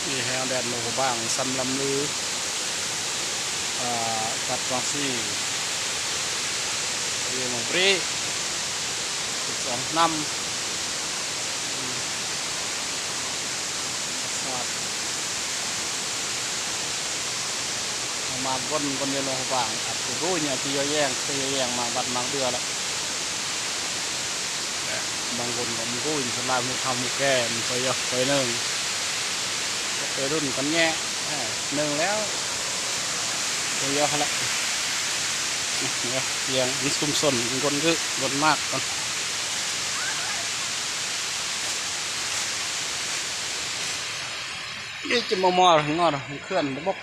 ມີແຮວແດນໂນໂກບາງ ຊຳລຳລື ອາ ຕັດວັງຊີ ເອໂມບຣີ ສອງນຳ ມາວົນ ວົນຢູ່ໂນໂກບາງ ອາດຈະຮູ້ຫຍັງທີ່ເຍາະແຍງ ເຄີຍເຍາະແຍງ ມາວັດມາເດືອລະ. ບາງຄົນກໍບໍ່ຮູ້ ສະລາມເຮັດເຮົາມີແກ່ ມີໄຟຢອກໄຟໜຶ່ງ ໄປລຸ້ນກັນແຍະ ໜຶ່ງແລ້ວ ໄຟຢອກຫັ້ນລະ ສຽງມັນຊຸມຊົນ ຄົນຄືຄົນມາກກ່ອນ ນີ້ຈະມາມອດງອດເຂື່ອນລະບົບ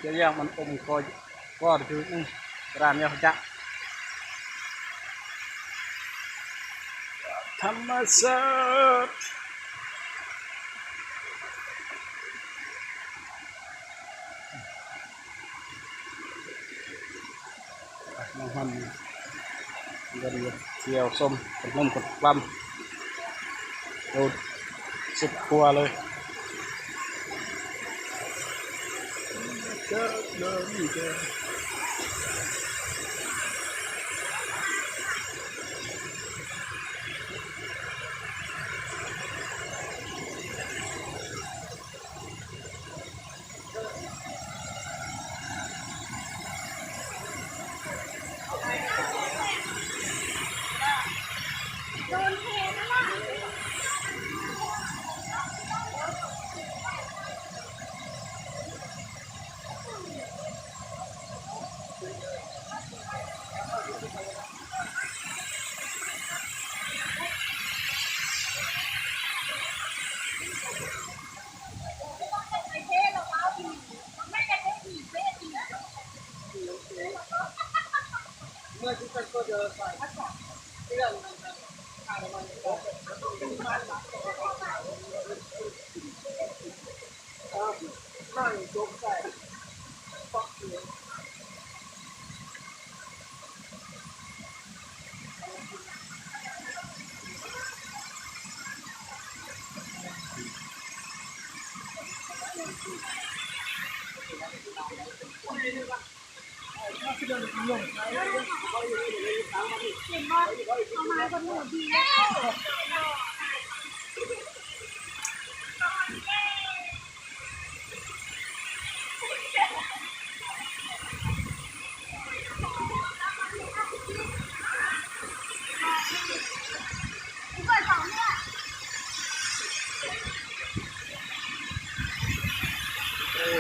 ຈະແຍກມັນອົມກໍ ກໍຄື ອືມ ການຍາວຈະ ທຳມະຊາດ ມາຮອດ ເດີນທ່ຽວຊົມ ຄົນໜຸ່ມຄົນກຳ ໂອ້ ສຸດຂົວເລີຍ. ໂອ້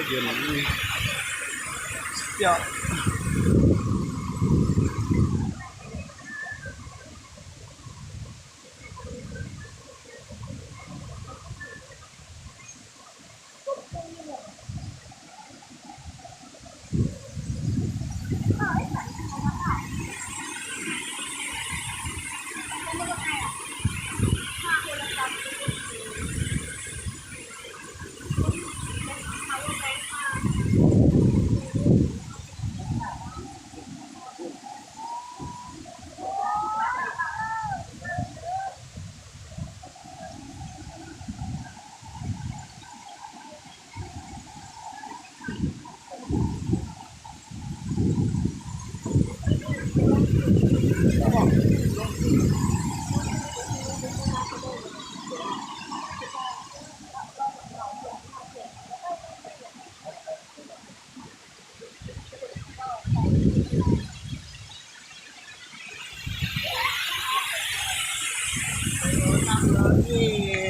ເຢັນ ສຸດຍອດ. ນີ້